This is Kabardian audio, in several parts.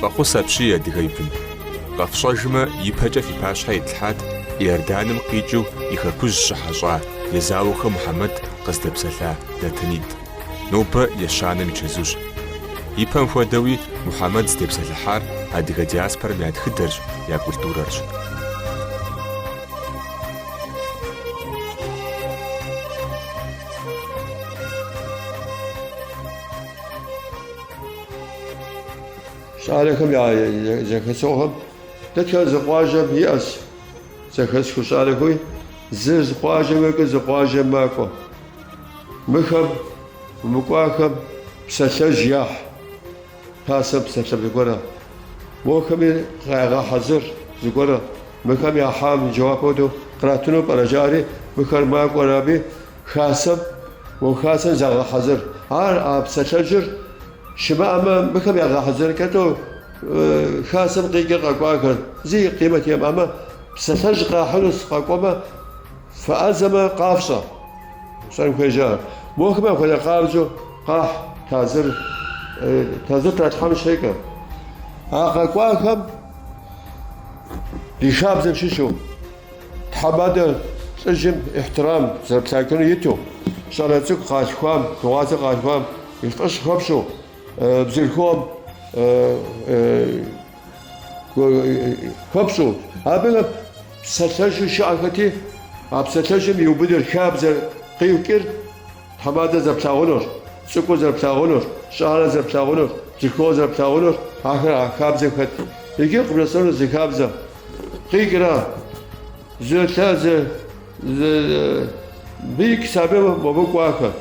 Фӏэхъус апщий, адыгэ и бын. Къэфщӏэжмэ, ипэкӏэ фи пащхьэ итлъхьат Иорданым къикӏыу и хэкужь щыхьэщӏа Езауэхэ Мухьэмэд къыздэпсэлъа нэтынитӏ. Нобэ ещанэм и чэзущ. Ипэм хуэдэуи, Мухьэмэд зытепсэлъыхьар адыгэ диаспорэм я тхыдэрщ, я культурэрщ. Щӏалэхэм я зэхэсыгъуэхэм дэтхэнэ зы къуажэм иӏэщ зэхэсхыу щӏалэхэуи, зыр зы къуажэм мэкӏуэ, зы къуажэм макӏуэ. Мыхэм, мыкӏуахэм псалъэжь яхь, пасэм псалъэ зыгуэрэ. Мохэми къагъэхьэзыр зыгуэрэ. Мыхэм яхьам жэуап хуэдэу къратыну пӏэрэ жаӏэри, мыхэр макӏуэр аби хасэм, мо хасэм загъэхьэзыр. Ар а псалъэжьыр щымыӏэмэ, мыхэм ягъэхьэзыркӏэ-тӏэу хасэм къикӏыр къэкӏуахэр зи къимэт иӏэм, амэ псалъэжь къахьыну къэкӏуэмэ, фыӏэзэмэ къафщӏэ. Щӏэн хуежьар. Мохэм апхуэдэ къабзэу къахь тазыр, тазыр тралъхьэн щхьэкӏэ. А къэкӏуахэм ди хабзэм щыщу тхьэмадэ лӏыжьым ихьтирам зэрыплъакӏыну иту, щӏалэ цӏыкӏу къалъхуам, дыгъуасэ къалъхуам и фӏыщӏ хуэпщӏу, бзылъхугъэм хуэпщӏу, абыхэм псалъэжьу щыӏэхэти, а псалъэжьым иубыдыр хабзэр къикӏыр тхьэмадэ зэрыплъагъунур, цӏыкӏур зэрыплъагъунур, щӏалэ зэрыплъагъунур, бзылъхугъэ зэрыплъагъунур, ахэр а хабзэм хэт. Иджы къыбжесӏэну зы хабзэ къикӏрэ зы лъэ зы зы бик сабий мобы кӏуахэр.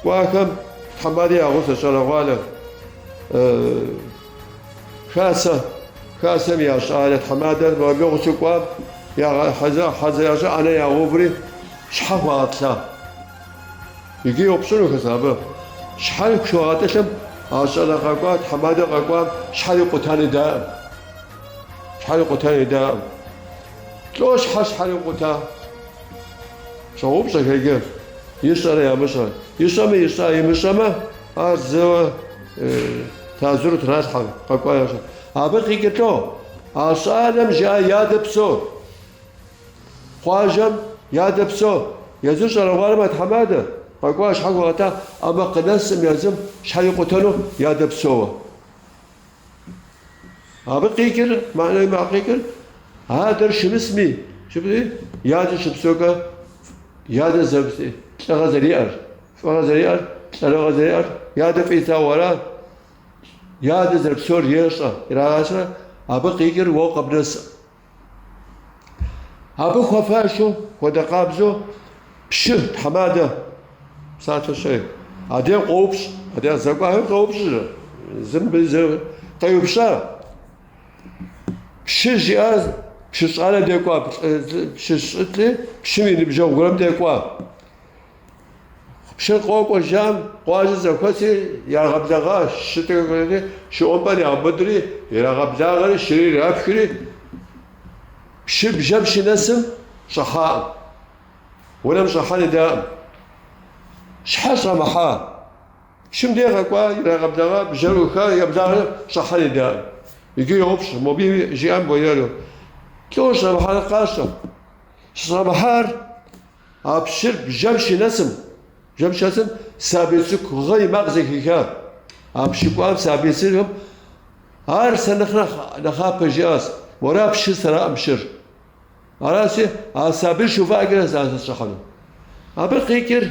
Кӏуахэм тхьэмади я гъусэ щӏалэгъуалэ. Хасэ, хасэм я щӏалэ тхьэмадэр мобы гъусэу кӏуам, ягъэхьэзыр, хьэзыр ящӏа ӏэнэ ягъэуври, щхьэ хуагъэтӏылъа. Иджы еупщӏынухэщ абы. Щхьэр щыхуагъэтӏылъым, а щӏалэ къэкӏуа, тхьэмадэ къэкӏуам щхьэр икъутэн идаӏым. Щхьэр икъутэн идаӏым. Лӏо щхьэ щхьэр икъута? Щӏоупщӏэхэ иджы, ищӏэрэ ямыщӏэр. Ищӏэмэ ищӏа, имыщӏэмэ, ар зэуэ тазыру тралъхьэ, къэкӏуа ящӏэ. Абы къикӏыр лӏо, а щӏалэм жиӏа ядэ псэу. Къуажэм ядэ псэу. Езыр щӏалэгъуалэм я тхьэмадэ, къэкӏуа щхьэ хуагъэта, амэ къынэсым езым щхьэр икъутэну ядэ псэуэ. Абы къикӏыр, мыхьэнэ имыӏэ къикӏыр, адэр щымысми, щымысми, ядэр щыпсэукӏэ, ядэр лӏыгъэ зэриӏэр, фӏыгъэ зэриӏэр, лӏэныгъэ зэриӏэр, ядэр фӏы илъагъуу ара, ядэр зэрыпсэур ещӏэ, ирагъащӏэ, абы къикӏыр уэ къыбнэс. Абы хуэфащэу, хуэдэ къабзэу пщы, тхьэмадэ, псалъэ щей. Адрейм къоупщӏ, адрей зэкӏуахэм къоупщӏ, зым зы къеупщӏа. Пщы жиӏа, пщы щӏалэ декӏуа, пщы щӏытли, пщым и ныбжьэгъу гуэрым декӏуа. Пщыр къокӏуэ жам, къуажэ зэхуэси ягъэблэгъа, щытхэри, шы ӏумпӏэр яубыдри, ирагъэблагъэри, шыри ирапхри, пщы бжэм щынэсым щӏыхьаӏым. Унэм щӏыхьэн идаӏым. Щхьэ щӏэмыхьа? Пщым дей къэкӏуа, ирагъэблэгъа, бжэр ӏуха, еблагъэри щӏыхьэн идаӏым. Иджы йоупщӏ, мобы жиӏам боеру. Лӏо щӏэмыхьар къащӏэ. Щӏэмыхьар А пщыр бжэм щынэсым, бжэм щынэсым сабий цӏыкӏу гъы и макъ зэхиха. А пщы кӏуам сабий цӏыкӏум ар сэ нэхърэ нэхъапэ жиӏащ, Мора пщыр сэраӏым пщыр. Аращи, а сабийр щыувыӏэкӏэрэ сэ сыщӏыхьэну. Абы къикӏыр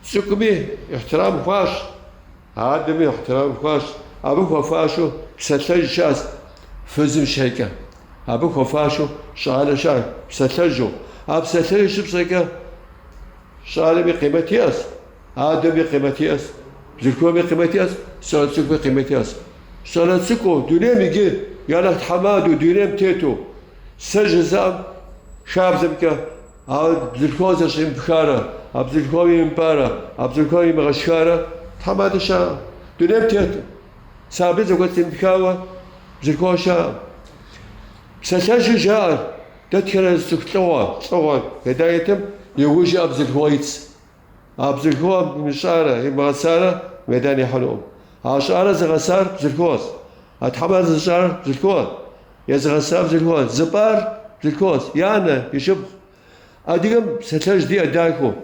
цӏыкӏуми ихьтирам хуащӏ, адэми ихьтирам хуащӏ, абы хуэфащэу псалъэжь щыӏэщ фызым щхьэкӏэ. Абы хуэфащэу щӏалэ щыӏэ псалъэжьу. А псалъэжь щыпщӏэкӏэ щӏалэми къимэт иӏэщ, адэми къимэт иӏэщ, бзылъхугъэми къимэт иӏэщ, щӏалэ цӏыкӏуми къимэт иӏэщ. Щӏалэ цӏыкӏуу дунейм иджы я нэхъ тхьэмадэу дунейм тету сэ жызыӏэм хабзэмкӏэ а бзылъхугъэ зэщӏимыпхарэ. А бзылъхугъэм имыпӏарэ, а бзылъхугъэм имыгъэшхарэ тхьэмадэ щыӏэкъым. Дунейм теткъым. Сабий зэкӏуэцӏимыпхауэ бзылъхугъэ щыӏэкъым. Псалъэжьу жаӏэр, дэтхэнэ зы цӏыху лӏыгъуэ, лӏыгъуэ медан итым и ужьыӏэ бзылъхугъэ итщ. А бзылъхугъэм имыщӏарэ, имыгъэсарэ медан ихьынукъым. А щӏалэр зыгъэсар бзылъхугъэщ. А тхьэмадэ зыщӏар бзылъхугъэ, езыгъэсар бзылъхугъэ, зыпӏар бзылъхугъэщ, и анэ, и шыпхъу. Адыгэм псалъэжь диӏэ дахэу,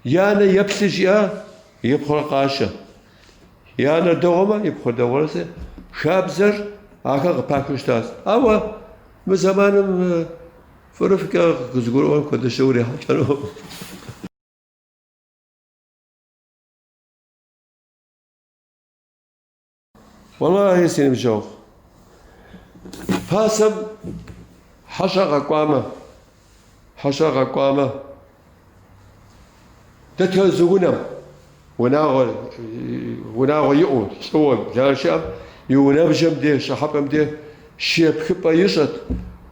и анэ еплъи жиӏа, и пхъур къашэ. И анэр дэгъуэмэ, и пхъур дэгъуэрэси, хабзэр ахэр къыпахыу щытащ. Ауэ мы зэманым фӏырэ фӏыкӏэ къызыгурыӏуэн куэдыщэ урихьэлӏэну. Уэлэхьи, си ныбжьэгъу, пасэм хьэщӏэ къэкӏуамэ, хьэщӏэ къэкӏуамэ, дэтхэнэ зы унэм, унагъуэ, унагъуэ иӏэу, лӏыуэ благъэ щыӏэм, и унэбжэм де, щӏыхьэпӏэм де шы епхыпӏэ ищӏэт,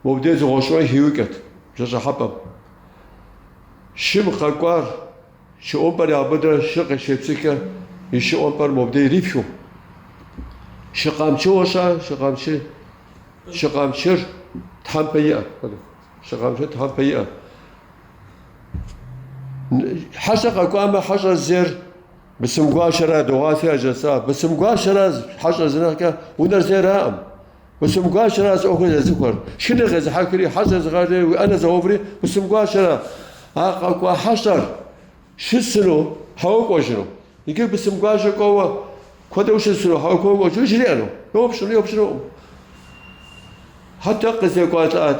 мобдей зы гъущӏыӏунэ хиукӏэт бжэщӏыхьэпӏэм. Шым къэкӏуар Шы ӏумпӏэр яубыдрэ шы къыщепсыхкӏэ и шы ӏумпӏэр мобдей ирипхыу. Шы къамчыуэ щыӏэ, шы къамчы, шы къамчыр тхьэмпэ иӏэ. Шы къамчыр тхьэмпэ иӏэ. Хьэщӏэ къэкӏуамэ, хьэщӏэр зейр бысым гуащэра, дыгъуаси яжесӏа. Бысым гуащэра хьэщӏэр зынэхъкӏэ унэр зейраӏым. Бысым гуащэра ӏуэхур зезыхуэр. Шхыныр къезыхьэхри, хьэщӏэр зыгъэри, уи ӏэнэ зыгъэуври бысым гуащэра. А къэкӏуа хьэщӏэр щысыну, хьэуэ кӏуэжыну. Иджы бысым гуащэ кӏуэуэ куэдэ ущысыну, хьэуэ куэуэ кӏуэжыну жриӏэну. Еупщӏыну, еупщӏынукъым. Хьэтэ къыздекӏуэлӏа,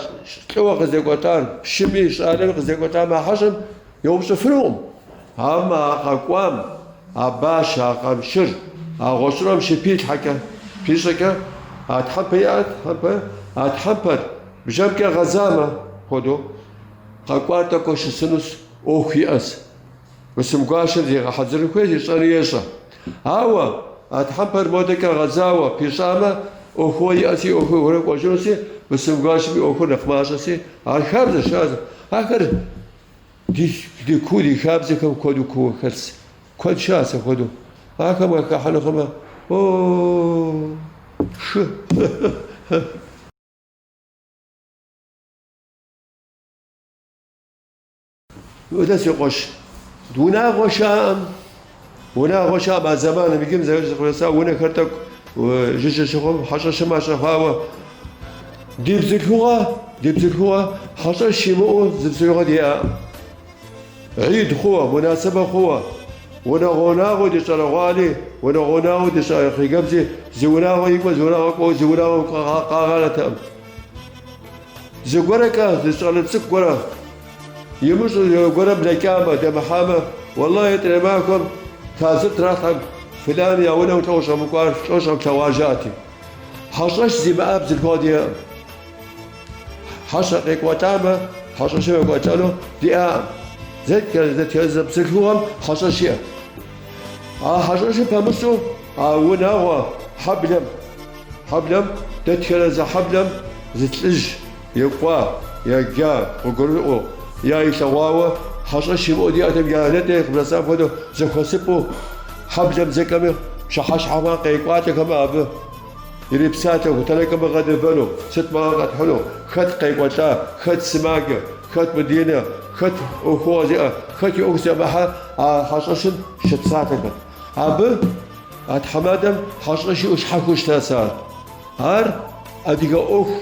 лӏыуэ къыздекӏуэлӏар, пщыми, щӏалэми къыздекӏуэлӏам а хьэщӏэм еупщӏыфынукъым. Амэ а къэкӏуам, а баш, а къамшыр, а гъущӏыӏунэм щыпилъхьэкӏэ, пищӏэкӏэ, а тхьэмпэ иӏэ, тхьэмпэ, а тхьэмпэр бжэмкӏэ гъэзамэ, хуэдэу, къэкӏуар тӏэкӏуэ щысынущ, ӏуэху иӏэщ. Бысым гуащэм зигъэхьэзырын хуейщ, ищӏэну ещӏэ. Ауэ а тхьэмпэр модэкӏэ гъэзауэ пищӏамэ, ӏуэхугъуэ иӏэщи, ӏуэхугъуэ кӏуэжынущи, бысым гуащэм и ӏуэхур нэхъ мащӏэщи, ар хабзэщ, хабзэ. Ахэр Ди куу, ди хабзэхэм куэду кууэ хэлъщ. Куэд щыӏэщ апхуэдэу. Ахэм уахыхьэну хъумэ, о, шы. Мыдэ си къуэш, унагъуэ щыӏэкъым. Унагъуэ щыӏэм а зэманым иджы зэрызэхуэса унэхэр тӏэкӏу жыжьэ щыхъум, хьэщӏэщыр мащӏэ хъуауэ. Ди бзылъхугъэ, ди бзылъхугъэ хьэщӏэщ имыӏэу зы бзылъхугъэ диӏэкъым. Гьид хъууэ, мунасэбэ хъууэ, унагъуэ-унагъуэу ди щӏалэгъуали, унагъуэ-унагъуэу ди щӏалэ хъыджэбзи, зы унагъуэ икӏуэ, зы унагъуэ кӏуэуэ, зы унагъуэ къагъанэтэкъым. Зыгуэрэкӏэ, зы щӏалэ цӏыкӏу гуэрэ, имыщӏэу зыгуэрэ блэкӏамэ, дэмыхьамэ, уэллахьи, етӏуанэ махуэм тазыр тралъхьэм, фыланым я унэм лӏо щӏэмыкӏуар, лӏо щӏэмылъэгъуар жаӏэти. Хьэщӏэщ зимыӏа бзылъхугъэ диӏэкъым. Хьэщӏэ къекӏуэлӏамэ, хьэщӏэщым екӏуэлӏэну диӏакъым. Зэкӏэ дэтхэнэ зы бзылъхугъэм хьэщӏэщ иӏэт. А хьэщӏэщым пэмыщӏу а унагъуэ хьэблэм, хьэблэм, дэтхэнэ зы хьэблэм зы лӏыжь икӏуа, еджа, къыгурыӏуэу, я илъэгъуауэ хьэщӏэщ имыӏэу диӏэтэм я нэтӏэ къыбжесӏам хуэдэу зэхуэсыпӏэу хьэблэм зэкӏэми пщыхьэщхьэмэ къекӏуалӏэхэмэ абы ирипсалъэу, тэнэкӏэ мыгъэ дывэну, сыт мыгъэ къэтхьыну, хэт къекӏуэлӏа, хэт сымаджэ, хэт мыдинэ, хэт ӏуэхугъуэ зиӏэ, хэт и ӏуэху зэмыхьэ а хьэщӏэщым щыпсалъэхэт. Абы а тхьэмадэм хьэщӏэщ иӏэу щхьэхуэу щытащ ар. Ар адыгэ ӏуэху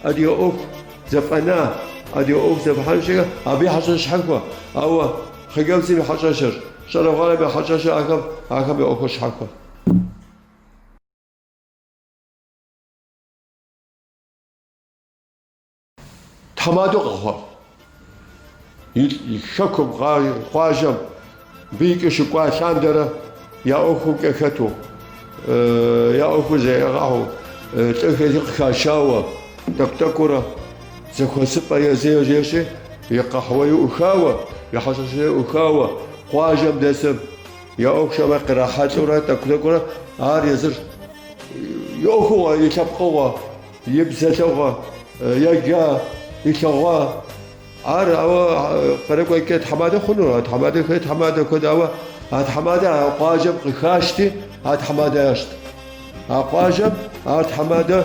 Адыгэ ӏуэху зэфӏэна, адыгэ ӏуэху зэфӏыхьэн щхьэкӏэ, абы и хьэщӏэщ щхьэхуэ, ауэ хъыджэбзым и хьэщӏэщыр, щӏалэгъуалэм я хьэщӏэщыр ахэм, ахэм я ӏуэхур щхьэхуэ. Тхьэмадэу къэхъуар. И хэкум, къуажэм, мыбы икӏи щыкӏуа лъандэрэ я ӏуэхумкӏэ хэту, я ӏуэхур зэӏигъэхьэу, лӏыхэри къыхашауэ, тӏэкӏу-тӏэкӏуурэ зэхуэсыпӏэ езы ещӏи, и къэхьуэри ӏухауэ, и хьэщӏэщри ӏухауэ, къуажэм дэсым я ӏуэху щыӏэмэ кърахьэлӏэурэ тӏэкӏу-тӏэкӏуурэ ар езыр и ӏуэхугъуэ, и лъэпкъыгъуэ, и псэлъэгъуэ, еджа, илъэгъуа. Ар ауэ къэрыкӏуэкӏэ тхьэмадэ хъуну, а тхьэмадэхэри тхьэмадэ куэд, ауэ а тхьэмадэ а къуажэм къыхашти, а тхьэмадэ ящт. А къуажэм ар тхьэмадэ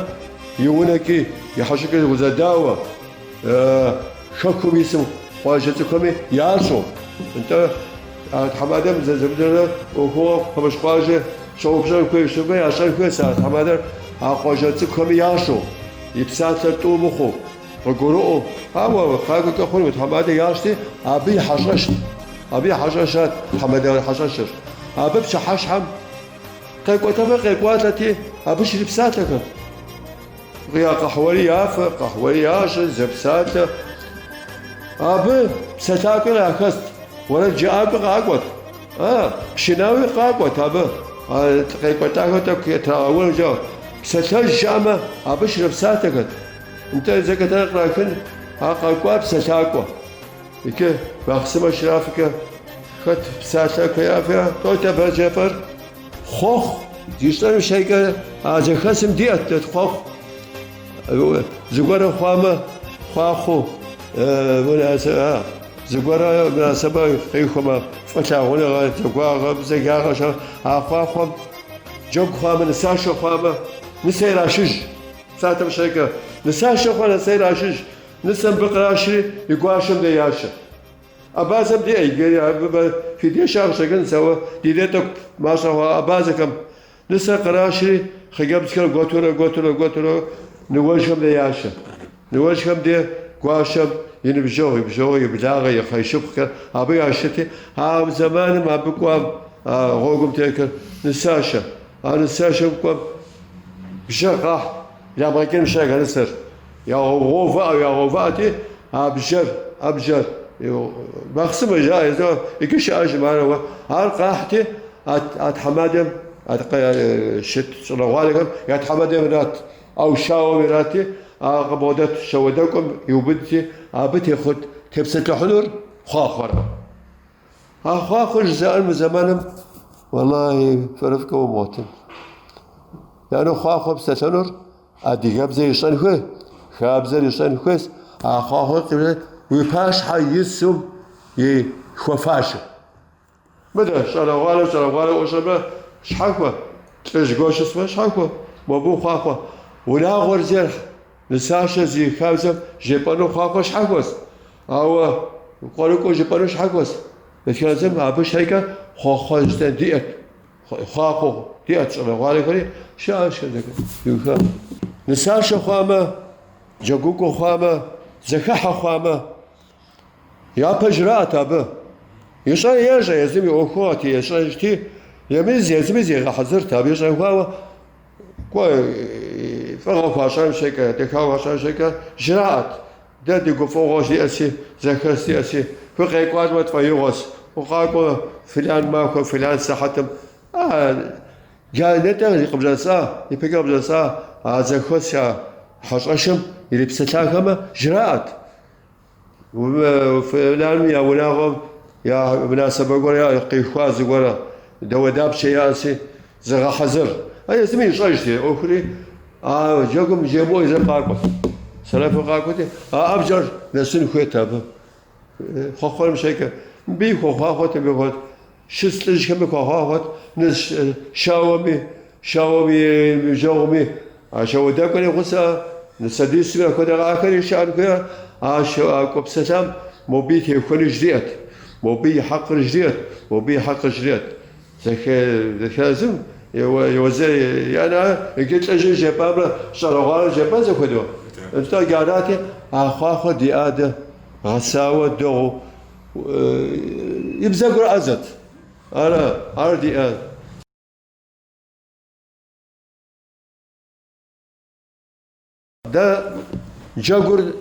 и унэкӏи, и хьэщӏэкӏи узэдауэ, хэкум исым къуажэ цӏыхухэми ящӏэу. Нтӏэ, а тхьэмадэм зэзэмызэрэ ӏуэхугъуэ пэмыщӏ къуажэ щӏэупщӏэн хуей щытмэ, ящӏэн хуейщ а тхьэмадэр а къуажэ цӏыкӏухэми ящӏэу, и псалъэр тӏу мыхъуу, къыгурыӏуэу. Ауэ къакӏуэкӏэ хъуну тхьэмадэ ящӏти, абы и хьэщӏэщт. Абы и хьэщӏэщат тхьэмадэ хьэщӏэщыр. Абы пщыхьэщхьэм къекӏуэлӏэфыр къекӏуалӏэти, абы щрипсалъэхэт. Я къэхьуэри яфэ, къэхьуэри ящӏэ, зэпсалъэ. Абы псэлъакӏуи яхэст, уэрэд жыӏакӏуи къакӏуэт. А, пшынауи къакӏуэт абы. А къекӏуэлӏахэр тӏэкӏу трагъэуэну жаӏэу. Псалъэжь щыӏэмэ, абы щрипсалъэхэт. Нтӏэ, зэкӏэтэр кърахын, а къэкӏуар псэлъакӏуэ. Иджы бахъсымэ щрафыкӏэ хэт псалъэ куеяфэ, тӏэкӏу абы жепӏэр. Хъуэхъу зищӏэным щхьэкӏэ а зэхэсым диӏэт дэт хъуэхъу. Зыгуэрэ хъуамэ, хъуахъуу, зыгуэрэ мынасэбэ къихуэмэ, фӏы лъагъуныгъэ, зэгуагъэ, бзаджагъэ щыӏэ. А хъуахъуэм джэгу хъуамэ, нысашэ хъуамэ, нысэ ирашыж. Псалъэм щхьэкӏэ, нысашэ хъуа нысэ ирашыж, нысэм мыбы кърашри и гуащэм дей яшэ. Абазэм диӏэ иджыри абы фи деж щыӏэ къыщӏэкӏынщ, ауэ ди дей тӏэкӏу мащӏэ хъуа абазэхэм нысэр кърашри хъыджэбзхэр гуэтурэ, гуэтурэ, гуэтурэ ныуэжьхэм дей яшэ. Ныуэжьхэм дей гуащэм и ныбжьэгъу, и бжьэгъу, и благъэ, и хъэ, и шыпхъухэр абы яшэти, а зэманым абы кӏуам а гъуэгум тетхэр нысашэ. А нысашэм кӏуэм бжьэ къахь, бламыгъэкӏыным щхьэкӏэ нысэр. Ягъэувыӏэ, ягъэувыӏэти, а бжьэр, а бжьэр, бахъсымэ жаӏэ, езы иджы щыӏэжым ар, ауэ ар къахьти, а тхьэмадэм, а щыт щӏалэгъуалэхэм я тхьэмадэм ират, ау щауэм ирати, а къыбгъэдэт щауэдэкӏуэм иубыдти, абы техъут, тепсэлъыхьынур хъуахъуэра. А хъуахъуэр жызыӏэр мы зэманым, уэллахьи, фӏырыфӏкӏэ умыгъуэтын. Яну хъуахъуэ псэлъэнур адыгэбзэ ищӏэн хуей, хабзэр ищӏэн хуейщ, а хъуахъуэр къибжэ уи пащхьэ исым и хуэфащэ. Мыдэ, щӏалэгъуалэ, щӏалэгъуалэ ӏущӏэмэ, щхьэхуэ, лӏыжь гуэр щысмэ, щхьэхуэ, мобы хъуахъуэ. Унагъуэр зейр нысащэ зи хабзэм жепӏэну хъуахъуэ щхьэхуэщ. Ауэ къуэрыкӏуэу жыпӏэну щхьэхуэщ. Дэтхэнэ зым абы щхьэкӏэ хъуэхъуэ жытӏэн диӏэт. Хъуахъуэу диӏэт щӏалэгъуалэхэри щыӏэщ. Нысашэ хъуамэ, джэгукӏуэ хъуамэ, зэхыхьэ хъуамэ, япэ жраӏэт абы. Ищӏэ ещӏэ, езым и ӏуэхугъэти, ещӏэжти, езыми зигъэхьэзырт абы ищӏэн хуауэ. Кӏуэ, фӏыгъэ хуащӏэн щхьэкӏэ, дахагъэ хуащӏэн щхьэкӏэ жраӏэт. Дэ ди гуфӏэгъуэ диӏэси, зэхэс диӏэси, фыкъекӏуалӏэмэ тфӏэигъуэщ, укъакӏуэ фылан махуэ, фылан сыхьэтым. А, джа нетӏэ къыбжесӏа, ипэкӏэ къыбжесӏа, а зэхуэс я хьэщӏэщым ирипсэлъахэмэ, жраӏэт. Фыланым я унагъуэм я мынасэбэ гуэр яӏэ, къихуа зыгуэрэ, дауэдапщэ яӏэси, зыгъэхьэзыр. А езыми ищӏэжт и ӏуэхури, а джэгум жемыӏэу езыр къакӏуэт. Сэрэфу къакӏуэти, а ӏэбжьэр нэсын хуейт абы. Хъуэхъуэным щхьэкӏэ. Мыбыи хуэхъуахъуэт, мыбы хуэт. Щыс лӏыжьхэми хуэхъуахъуэт, ныс щауэми, щауэм и ныбжьэгъуми, а щауэдэкӏуэри гъусэ, нысэдисми апхуэдэ ахэри щыӏэн хуейуэ, а кӏуэ псэлъам мобы техуэну жриӏэт, мобы и хьэкъыр жриӏэт, мобы и хьэкъыр жриӏэт. Зэхэзым еуэзэ иӏэна, иджы лӏыжьыр жепӏамрэ щӏалэгъуалэр жепӏэн зэхуэдэу. Нтӏэ, арати, а хъуахъуэр ди адэ гъэсауэ дэгъуэу и бзэгур ӏэзэт. Ара, ар диӏэ. Дэ джэгур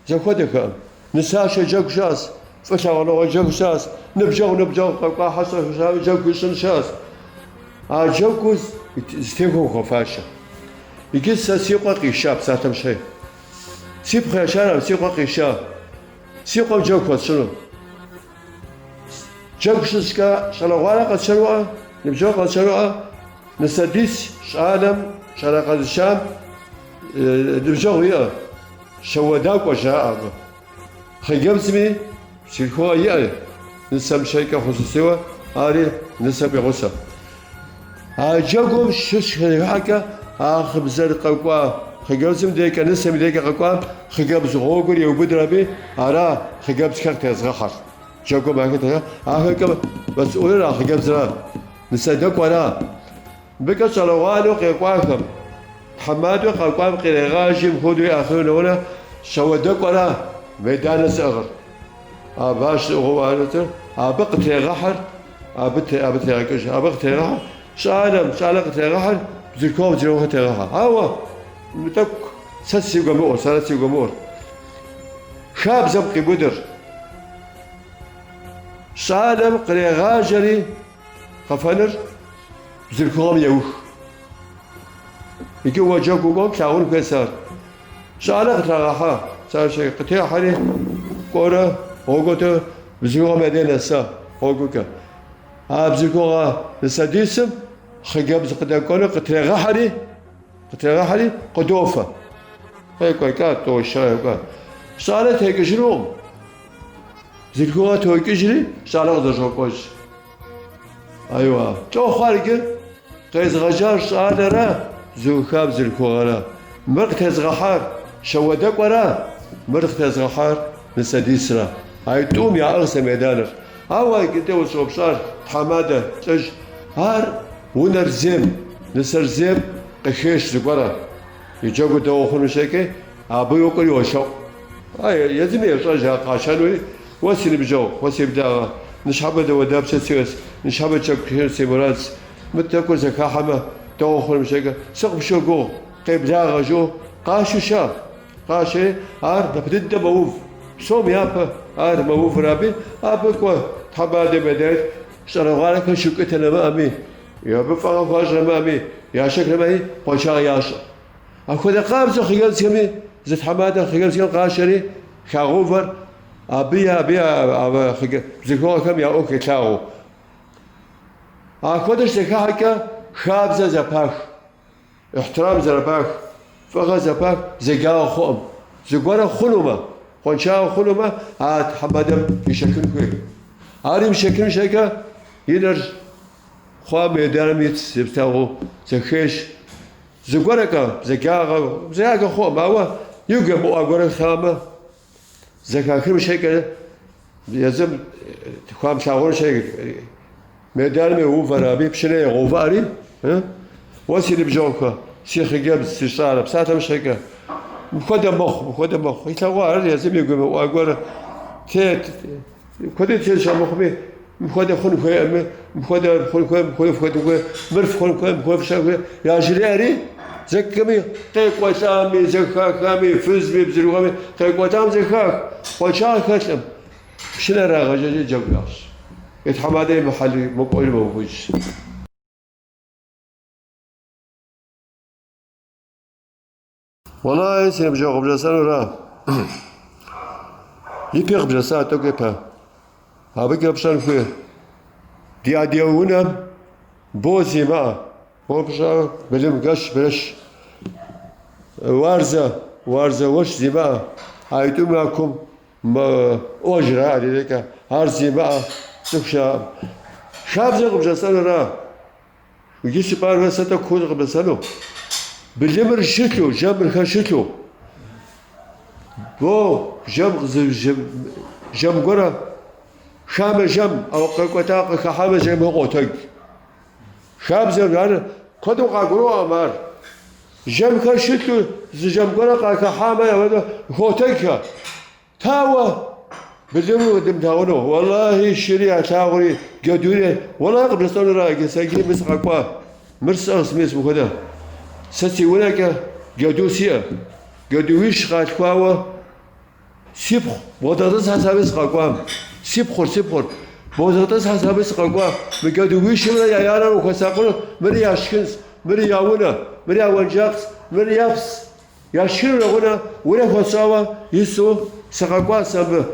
зэхуэдэхэм. Нысашэ джэгу щыӏэщ, фӏы лъагъуныгъэ джэгу щыӏэщ, ныбжьэгъу ныбжьэгъу къэкӏуа хьэщӏэ щыӏэми джэгу ищӏын щыӏэщ. А джэгур зытехуэм хуэфащэ. Иджы сэ си къуэр къиша псалъэм щхьей. Си пхъу ещанэм си къуэр къиша. Си къуэм джэгу хуэсщӏыну. Джэгу щысщӏкӏэ щӏалэгъуалэ къэсшэнуӏэ, ныбжьэгъу къэсшэнуӏэ, нысэдис щӏалэм, щӏалэ къэзышам ныбжьэгъу иӏэ, щауэдакӏуэ жаӏэ абы. Хъыджэбзми бзылъхугъэ иӏэ, нысэм щхьэкӏэ хъусусийуэ, ари нысэм къигъусэ. А джэгум щыщ зэхыхьэкӏэ а хъыбзэр къэкӏуа хъыджэбзым декӏэ, нысэм и декӏэ къэкӏуам хъыджэбз гъуэгур еубыдыр аби, ара хъыджэбзхэр къытезгъэхьэр. Джэгум ахэр тегъэ, ахэкӏэ мэсӏулыр а хъыджэбзра, нысэдэкӏуэра. Мыбыкӏэ щӏалэгъуалэу къекӏуахэм, тхьэмадэу къэкӏуам кърегъажьи мыпхуэдэу ахъыру нэгъунэ щауэдэкӏуэра меданыр зыӏыгъыр. А баш зыӏыгъыу арытыр абы къытрегъэхьэр, абы абы трегъэкӏыж, абы къытрегъэхьэр, щӏалэм, щӏалэ къытрегъэхьэр, бзылъхугъэм бзылъхугъэ трегъэхьэ. Ауэ мы тӏэкӏу сэ сигу емыӏур, сэрэ сигу емыӏур. Хабзэм къиубыдыр. Щӏалэм кърегъажьэри къэфэныр бзылъхугъэм еух. Иджы уэ джэгу укӏуэм плъагъун хуейщ ар. Щӏалэ къытрагъэхьа, сащи къытехьэри кӏуэрэ гъуэгуэкӏэ бзылъхугъэм я дей нэса гъуэгукӏэ. А бзылъхугъэ нысэдисым хъыджэбз къыдэкӏуэну къытрегъэхьэри, къытрегъэхьэри къыдофэ. Къекӏуэкӏа, тӏощэ екӏуа. Щӏалэ текӏыжынукъым. Бзылъхугъэ токӏыжри, щӏалэ къызэщӏокӏуэж. Айуа, лӏо хъуар иджы къезыгъэжьар щӏалэра, зыуха бзылъхугъэра? Мыр къытезгъэхьар щауэдэкӏуэра, мыр къытезгъэхьар нысэдисра? Ай тӏум яӏыгъ сэ меданыр. Ауэ иджы дэ ущӏэупщӏар, тхьэмадэ, лӏыжь, ар унэр зейм, нысэр зейм къыхеш зыгуэрэ. И джэгур дэгъуэ хъуну щекӏи, абы йокӏуэри йолъэӏу. Езыми ещӏэж ар къашэнури, уэ си ныбжьэгъу, уэ си благъэ, ныщхьэбэ дауэдапщэ сиӏэс, ныщхьэбэ джэгу сщӏыну си мурадс, мы тӏэкӏур зэхахьэмэ, дэгъуэ хъуну щекӏэ, сыкъыпщогугъ, къеблагъэ жиӏэу къашэу ща, къашэри, ар япэ дыдэ мэув, псом япэ ар мэувыр аби, абы кӏуэ тхьэмадэм я деж щӏалэгъуалэхэр щукӏытэ нэмыӏэми, абы фӏыгъэ хуащӏ нэмыӏэми, яшэх нэмыӏэми, къуаншагъэ ящӏэ. Апхуэдэ къабзэу хъыджэбзхэми зы тхьэмадэ хъыджэбзхэм къашэри хагъэувэр абы е абы е бзылъхугъэхэм я ӏуэху илъагъуу. Апхуэдэ щызэхыхьэкӏэ хабзэ зэпах, ихьтирам зэрэпах, фӏыгъэ зэпах, бзаджагъэ хъуӏым. Зыгуэрэ хъунумэ, къуаншагъэ хъунумэ, а тхьэмадэм ишэкын хуей. Ар имышэкын щхьэкӏэ и нэр хъуа меданым ит зыплъагъуу зэхеш. Зыгуэрэкӏэ бзаджагъэ, бзаджагъэ хъуӏым, ауэ игу емыӏуа гуэрэ хъамэ, зэхахыным щхьэкӏэ езым хуамылъагъуну щхьэкӏэ меданым еувэр аби, пшынэ егъэувыӏэри, уэ си ныбжьэгъухэ, си хъыджэбз, си щӏалэ, псалъэм щхьэкӏэ, мыпхуэдэ мэхъу, мыпхуэдэ мэхъу. Илъэгъуа ар езым игу емыӏуа гуэр тет, куэдым тетщ амыхъуми, Мыпхуэдэ хъун хуейкъым, мыпхуэдэ хъун хуей, мыпхуэдэ фхуэдэ хуей, мыр фхъун хуей, мыпхуэдэ фщӏэн хуей. Яжриӏэри, зэкӏэми къекӏуэлӏами, зэхахами, фызми, бзылъхугъэми къекӏуэлӏам зэхах, къуаншагъэ хэлъым. Пшынэ ирагъэжьэжри джэгу ящӏ. И тхьэмадэ и мыхьэли мыкӏуэжу мэувыж. Уэлэхьи, си ныбжьэгъу къыбжесӏэнура? Ипи къыбжесӏа тӏэкӏу ипэ. Абыкӏэ пщӏэн хуей. Ди адыгэ унэм бо зимыӏэ, бо пщӏэ, былым гэщ, брэщ. Уарзэ, уарзэ уэщ зимыӏэ, аитӏум я кум ӏуэ жраӏэ дедекӏэ, ар зимыӏэ цӏыху щыӏэкъым. Хабзэ къыбжесӏэнура? Иджы жыпӏар сэ тӏэкӏу куэд къыбжесӏэну. Былымыр щылъу, жэмырхэр щылъу. Бо, жэм жэм гуэрэ, хамэ жэм, ауэ къекӏуэлӏа къыхыхьамэ жэмыр къотэдж. Хабзэр ар куэдым къагурыӏуэкъым ар. Жэмхэр щылъу, зы жэм гуэрэ къахыхьамэ, апхуэдэу хотэджхэ. Тауэ, былымыр дымылъагъуну, уэлэхьи, шыри ялъагъури, джэдури, уэлэхьи къыбжесӏэнура, иджы сэ иджыри мыр сыкъэкӏуа, мыр сӏыгъщ, мис мыхуэдэ. Сэ си унэкӏэ джэду сиӏэ, джэдуищ къалъхуауэ сипхъу, бгъэдэтӏысхьэ сэ абы сыкъэкӏуам, си пхъур, си пхъур, бгъэдэтӏысхьэ сэ абы сыкъэкӏуа, мы джэдуищымрэ я янэм ухуэсакъыну, мыри яшхынщ, мыри я унэ, мыри я уэнжакъщ, мыри япс. Яшхыну нэгъунэ унэ хуэсщӏауэ ису сыкъэкӏуащ абы.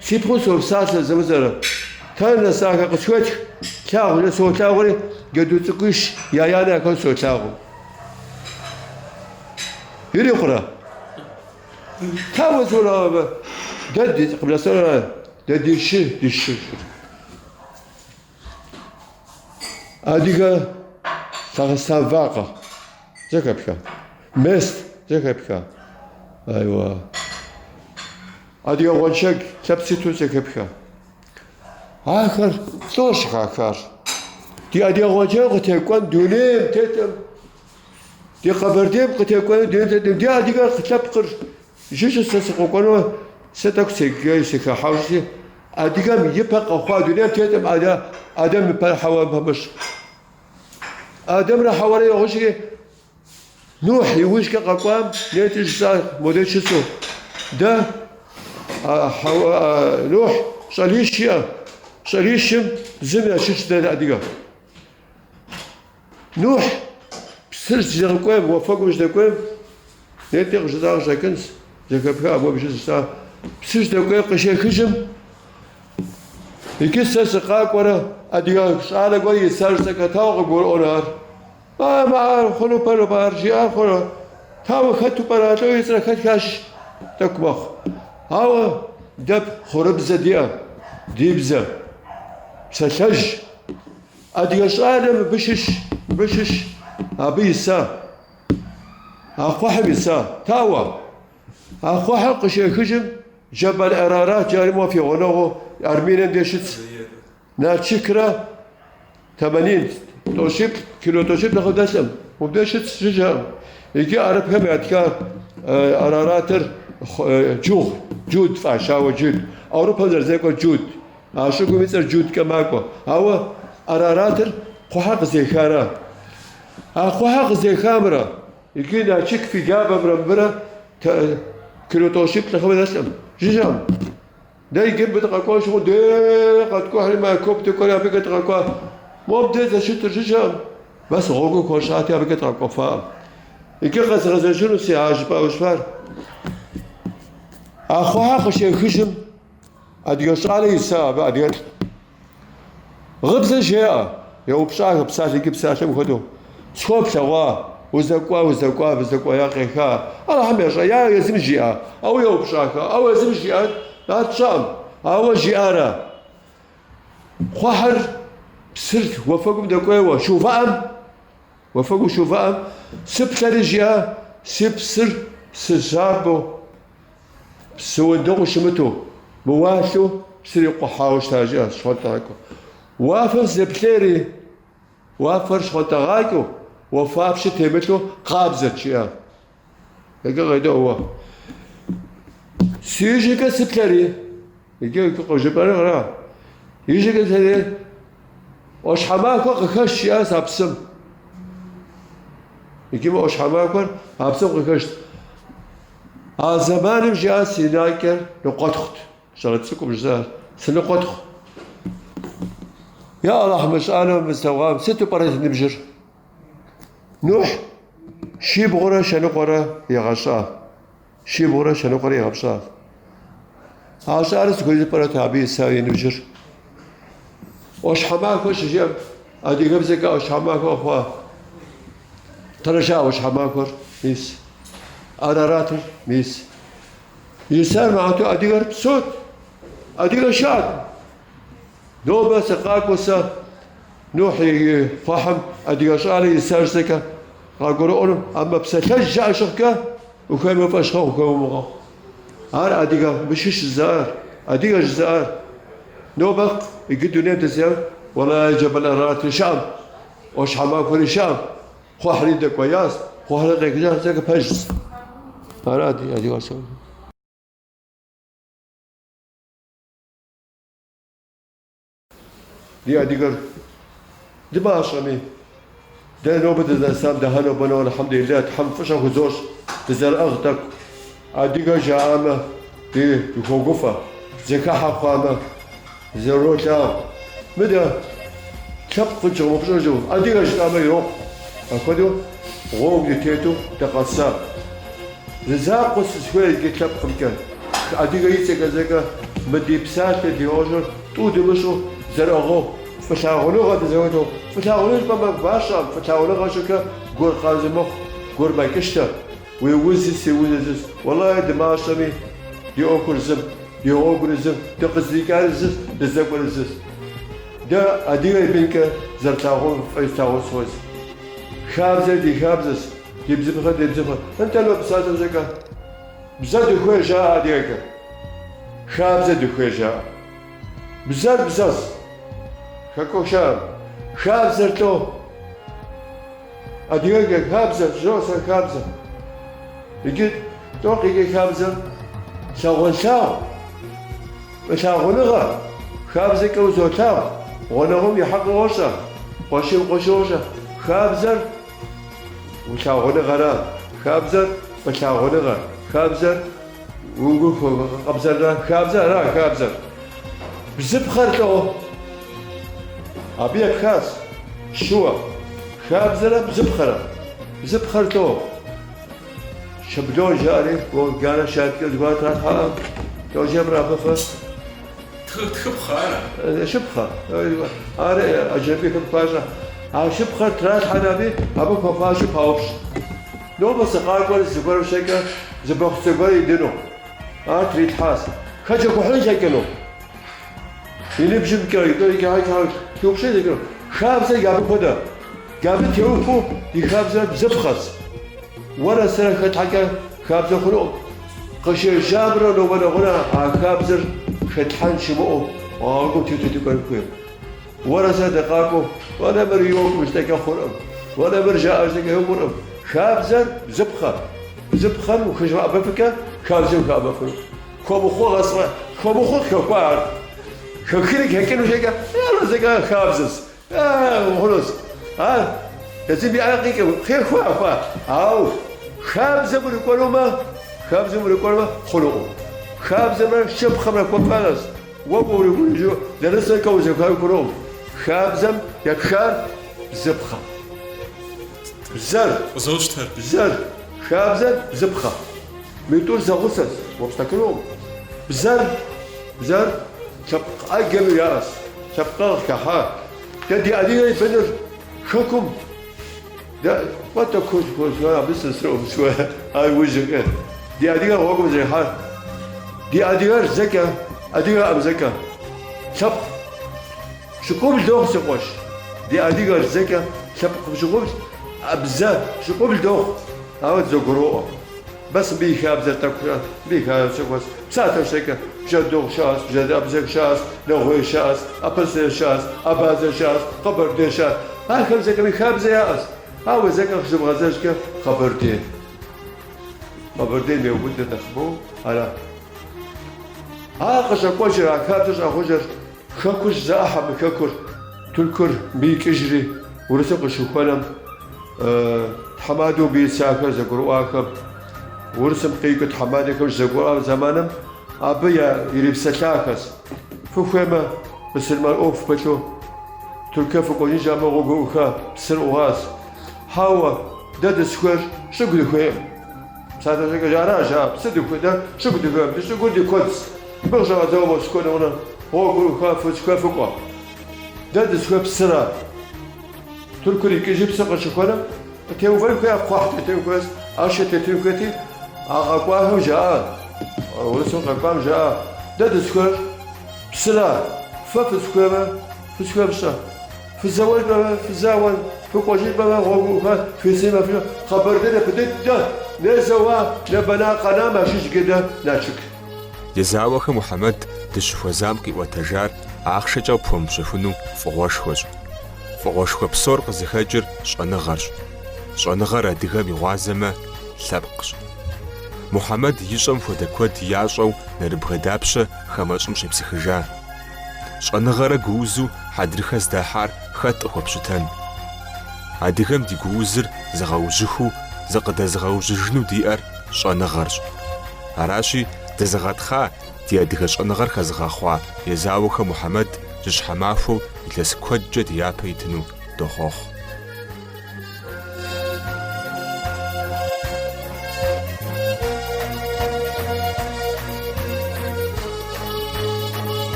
Си пхъум сопсалъэ зэмызэрэ. Тэнэ нэсахэ къысхуетх, лъагъукӏэ солъагъури, джэду цӏыкӏуищ я янэ яхэту солъагъу. Ирикъурэ? Тауэ зурэ абы? Дэ ди къыбжесӏэнура, дэ ди шы, ди шы. Адыгэ лъэхъстан вакъэ зэхэпха? Мест зэхэпха? Айуа. Адыгэ гъуэншэг лъапситу зэхэпха? Ахэр лӏо щыхахар. Ди адыгэ гъуэншэгым къытекӏуэн дунейм тетым, ди Къэбэрдейм къытекӏуэну дунейм тетым, ди адыгэ лъэпкъыр жыжьэ сэ сыкъэкӏуэну сэ тӏэкӏу сегей сыхыхьауэ щыти, адыгэм и пэ къэхъуа дунейм тетым Адэм и пэ Хьэуэм пэмыщӏ. Адэмрэ Хьэуэрэ егъущри, Нухь иужькӏэ къэкӏуам нетӏи жысӏа модей щысу. Дэ Нухь щӏалищ иӏэ, щӏалищым зым ящыщ дэ адыгэ. Нухь псыр щызэкӏуейм, уафэгум щыдэкӏуейм, нетӏи къыжысӏа къыщӏэкӏынщ, зэхэпха абы жысӏа, псыр щыдэкӏуейм къыщехыжым, иджы сэ сыкъакӏуэрэ адыгэ щӏалэ гуэр иса жысӏэкӏэ тауэ къыгурыӏуэну ар? Ар хъуну пӏэрэ, ар жиӏар хъуну? Тауэ хэту пӏэрэ, лӏо и цӏэр хэт ящыщ тӏэкӏу мэхъу. Ауэ дэ хъурыбзэ диӏэ, ди бзэ, псалъэжь. Адыгэ щӏалэ мыбы щыщ, мыбы щыщ, абы иса, а кхъухьым иса, тауэ. А кхъухьыр къыщехыжым Джэбэл Арарат жари мо фи гъунэгъуу Армением деж щытщ. Налшыкрэ тэманин, тӏощиплӏ, кило тӏощиплӏ нэхъ дэлъым, мыбдеж щытщ жыжьэкъым. Иджы арыпхэм ятха Араратыр Джугъ, Джуд фӏащауэ Джуд. Ауропэм зэрызекӏуэр Джуд. А щӏыгум и цӏэр Джудкӏэ макӏуэ. Ауэ Араратыр кхъухьэ къызехара. А кхъухьэ къызехамрэ, иджы Налшык фи джабэмрэ мыбырэ кило тӏощиплӏ нэхъыбэ дэлъым, жыжьэкъым. Дэ иджы мыбы дыкъэкӏуэну щыхъум, дэ къэткӏухьри Майкоп дыкӏуэри абыкӏэ дыкъэкӏуа. Мобдей здэщытыр жыжьэкъым. Бэс гъуэгур хуэщӏати, абыкӏэ дыкъэкӏуэфакъым. Иджы къэзгъэзэжыну си а жыпӏауэ щытар. А кхъухьэр къыщехыжым, адыгэ щӏалэ иса абы, адыгэлӏ. Гъыбзэ жеӏэ, еупщӏахэ псалъэ иджы псалъэм хуэдэу. Схуэ плъэгъуа, уздэкӏуа, уздэкӏуа, уздэкӏуея къеха. Алыхьым ещӏэ, я езым жиӏа. Ауэ еупщӏахэ, ауэ езым жиӏар, ар тщӏэкъым. Ауэ жиӏара. Кхъухьыр псыр уафэгум дэкӏуейуэ щыувыӏэм, уафэгум щыувыӏэм, сыплъэри жиӏа, си псыр псы щабэу, Псы уэндэгъуу щымыту, мыуалъэу псыр икъухьауэ щыта жиӏащ щхъуантӏагъэкӏэу. Уафэм сыдэплъейри, уафэр щхъуантӏагъакӏэу, уафапщэ темылъу къабзэт, жиӏа. Иджы къедэӏуэ уэ. Си ижьымкӏэ сыплъэри, иджы къыжыпӏэнур ара? Ижьымкӏэ сыплъэри, ӏуащхьэмахуэ къыхэщ, жиӏащ а псым. Иджы мы ӏуащхьэмахуэр а псым къыхэщт. А зэманым жиӏа си накӏэр ныкъуэтхъут, щӏалэ цӏыкӏум жысӏар, сыныкъуэтхъу. Я Аллахь, мы щӏалэм мы слъэгъуам сыту пӏэрэ и ныбжьыр? Нухь щибгъурэ щэныкъуэрэ игъэщӏа, щибгъурэ щэныкъуэрэ игъэпщӏа. А щӏалэр сыт хуэдизу пӏэрэт абы иса и ныбжьыр? ӏуащхьэмахуэ щыжиӏэм, адыгэбзэкӏэ ӏуащхьэмахуэ хъуа. Тэрэжа ӏуащхьэмахуэр, мис. Араратыр, мис. Исар мыхьэту адыгэр псот, адыгэ щыӏэт. Нобэ сыкъакӏуэу сэ Нухь и кхъухьым адыгэ щӏалэ иса жысӏэкӏэ къагурыӏуэну, амэ псалъэжь жаӏэ щыхъукӏэ, ухуеймэ фӏэщ гъэхъу, ухуеймэ умыгъэхъу. Ар адыгэ мыбы щыщ жызыӏар, адыгэ жызыӏар. Нобэ иджы дунейм дызэм, уэлэхьи Джэбэл Араратри щыӏэм, ӏуащхьэмахуэри щыӏэм, кхъухьри дэкӏуеящ, кхъухьри къехыжащ, зэкӏэ пэжщ. Ара ди адыгэ щыӏэм. Ди адыгэр дымащӏэми, дэ нобэ дызэсам дыхьэ нобэ нобэ алхьэмдулиллах, Тхьэм фӏыщӏэ хузощӏ, дызэрыӏыгъ тӏэкӏу. Адыгэ жаӏамэ, ди дыхуогуфӏэ, зэхыхьэ хъуамэ, зэролъагъу. Мыдэ лъэпкъ къытщӏэмыупщӏэжу, адыгэ жытӏамэ ирокъу. Апхуэдэу гъуэгу дытету дыкъэса. Зы закъуэ сызыхуейр иджы лъэпкъымкӏэ, адыгэ и цӏэкӏэ зэкӏэ мы ди псалъэ ди ӏуэщӏыр тӏу дымыщӏу зэрыӏыгъыу, фӏылъагъуныгъэ дызэхуэту, фӏылъагъуныгъэ жыпӏэмэ гуащӏэкъым, фӏылъагъуныгъэ щӏыкӏэ гур къабзэ мэхъу, гур мэкӏыщтэ, уи узи си узи зыщ. Уэлэхьи дымащӏэми, ди ӏуэхур зым. Ди гъуэгури зы, дыкъыздикӏари зыщ, дыздэкӏуэри зыщ. Дэ адыгэ и бынкӏэ зэрылъагъун фӏы слъагъун сыхуейщ. Хабзэр ди хабзэщ, ди бзыпхъэр ди бзыпхъэ. Нтӏэ нобэ псалъэм щхьэкӏэ бзэ дыхуей жаӏэ адыгэкӏэ. Хабзэ дыхуей жаӏэ. Бзэр бзэщ. Хэкӏуэшам. Хабзэр лӏо. Адыгэкӏэ хабзэ, жыӏэу сэ хабзэ. Иджы лӏо къикӏыр хабзэм лъагъунлъагъу, фӏылъагъуныгъэ, хабзэкӏэ узолъагъу, гъунэгъум и хьэкъ уощӏэ, къуэшым къуэшыр уощӏэ. Хабзэр улъагъуныгъэра, хабзэр фӏылъагъуныгъэ, хабзэр уи гур хуэкъабзэра, хабзэр ара хабзэр. Бзыпхъэр лӏо? Абы епхащ щыуэ. Хабзэрэ бзыпхъэрэ. Бзыпхъэр лӏо? Шаблон жаӏэри, джанэ щадкӏэ зыгуэр тралъхьаӏэ. Лӏо жэбрэ абы фэ? Тхыпхъэ ара? Шыпхъэ. Ар аджэбихэм хуащӏэ. А шыпхъэр тралъхьэр аби, абы хуэфащэу паупщӏ. Нобэ сыкъакӏуэр зыгуэрым щхьэкӏэ зы бахъусэ гуэр идыну. Ар трилъхьащ. Хэджэгухьын лъэкӏыну. И ныбжьымкӏэ пиупщӏын лъэкӏыну. Хабзэр абы хуэдэ. Абы теухуэу ди хабзэр бзыпхъэщ. Уэрэ сэрэ хэтлъхьэкӏэ хабзэ хъунукъым. Къыщежьамрэ нобэ нэгъунэ а хабзэр хэтлъхьэн щымыӏэу гъуэгум тету дыкӏуэн хуей. Уэрэ сэ дыкъакӏуэу, уэрэ мыр йокӏум жытӏэкӏэ хъуркъым, уэрэ мыр жаӏэ жытӏэкӏэ йокӏуркъым. Хабзэр бзыпхъэ. Бзыпхъэм ухыжмыӏэбэфыкӏэ, хабзэм ухыӏэбэфыну. Хуэмыхъу гъэсмэ, хуэмыхъу къыхэхуа ар. Хэхыни хэкӏыну щхьэкӏэ, ар зэкӏэ хабзэщ. Хъунущ. Ар езым и ӏэ къикӏыу, хехуа хуа. Ауэ хабзэм урикӏуэнумэ, хабзэм урикӏуэнумэ хъунукъым. Хабзэмрэ шыпхъэмрэ хуэпэнущ. Уэ урикӏуэжу нэрысэкӏэ узэхуай хъунукъым. Хабзэм епхар бзыпхъэ. Бзэр. Къызощтэр. Бзэр. Хабзэр бзыпхъэ. Мы тӏур зэгъусэщ, уэпщтэкынукъым. Бзэр, бзэр лъэпкъ ӏэджэми яӏэщ, лъэпкъыгъ хыхьа. Дэ ди адыгэ и быныр хэкум, дэ кӏуэтэ куэд абы сысрыӏум, ар ужьыкӏэ. Ди адыгэ гъуэгум зэрихьар. Ди адыгэр зэкӏэ, адыгэӏэм зэкӏэ. Лъэпкъ пщыкӏубл дохъу, си къуэш. Ди адыгэр зэкӏэ лъэпкъ пщыкӏубл, бзэ пщыкӏубл дохъу, ауэ дызэгуроӏуэ. Бэс мыбы и хабзэр тӏэкӏурэ, мыбы и хабзэр щӏыкӏуэщ. Псалъэ щхьэкӏэ, бжьэдыгъу щыӏэщ, абазэх щыӏэщ, нэгъуей щыӏэщ, апэсей щыӏэщ, абазэ щыӏэщ, къэбэрдей щыӏэщ. Ахэм зэкӏэми хабзэ яӏэщ. Ауэ зэкӏэ къыщыбгъэзэжкӏэ къэбэрдей. Къэбэрдейм еубыдыр нэхъыбэу ара. Ар къыщӏэкӏуэжыр, а хабзэр щӏэхъужыр хэкур щызэӏыхьэ мы хэкур, Тыркур мыбы икӏыжри, Урысыр къыщыхуэнэм, тхьэмадэу мыбы исахэр зэгурыӏуахэм, Урысым къикӏыу тхьэмадэхэм щызэгурыӏуа зэманым абы я ирипсэлъахэщ. Фыхуеймэ, бысылмэн ӏуэху пылъу Тыркуе фыкӏуэжынщ, амэ гъуэгу ӏуха, псыр ӏугъащ. Хьэуэ, дэ дызыхуейр щӏыгу дыхуейкъым. Псалъэ щхьэкӏэ ара жаӏэ, псы дыхуей, дэ щӏыгу дыхуейкъым, ди щӏыгур ди куэдщ. Мыбы къыщыщӏэдзауэ Москва нэгъунэ гъуэгур ӏуха, фызыхуей фыкӏуэ. Дэ дызыхуейр псыра. Тыркур икӏыжи псы къыщыхуэнэм, къытеувэн хуей, кхъухь тетын хуейщ, ӏэщэ тетын хуейти, а къэкӏуахэм жаӏа, урысым къэкӏуам жаӏа, дэ дызыхуейр псыра, фэ фызыхуеймэ, фызыхуейр фщӏэ. Фызэуэнмэ, фызауэн, фыкӏуэжынмэ, гъуэгу ӏуха, фисынмэ, фи Къэбэрдей нэпэ дыдэ, незэуа, нэбэна къэнам ащыщ гыдэ Налшык. Езауэхэ Мухьэмэд дыщыхуэзам къиӏуэтэжар ахъшэкӏэ пхуэмыщэхуну фӏыгъуэшхуэщ. Фӏыгъуэшхуэ псор къызыхэкӏыр щӏэныгъэрщ. Щӏэныгъэр адыгэм и гъуазэмэ, лъэпкъщ. Мухьэмэд ищӏэм хуэдэ куэд ящӏэу нэрыбгэ дапщэ хамэщӏым щепсыхыжа. Щӏэныгъэрэ гуузу хьэдрыхэ здахьар хэт къыхуэпщытэн? Адыгэм ди гуузыр зыгъэужьыхыу зыкъыдэзыгъэужьыжыну диӏэр щӏэныгъэрщ. Аращи, дызыгъэтхъа, ди адыгэ щӏэныгъэр хэзыгъэхъуа Езауэхэ Мухьэмэд жьыщхьэ махуэу илъэс куэдкӏэ ди япэ итыну дохъуэхъу.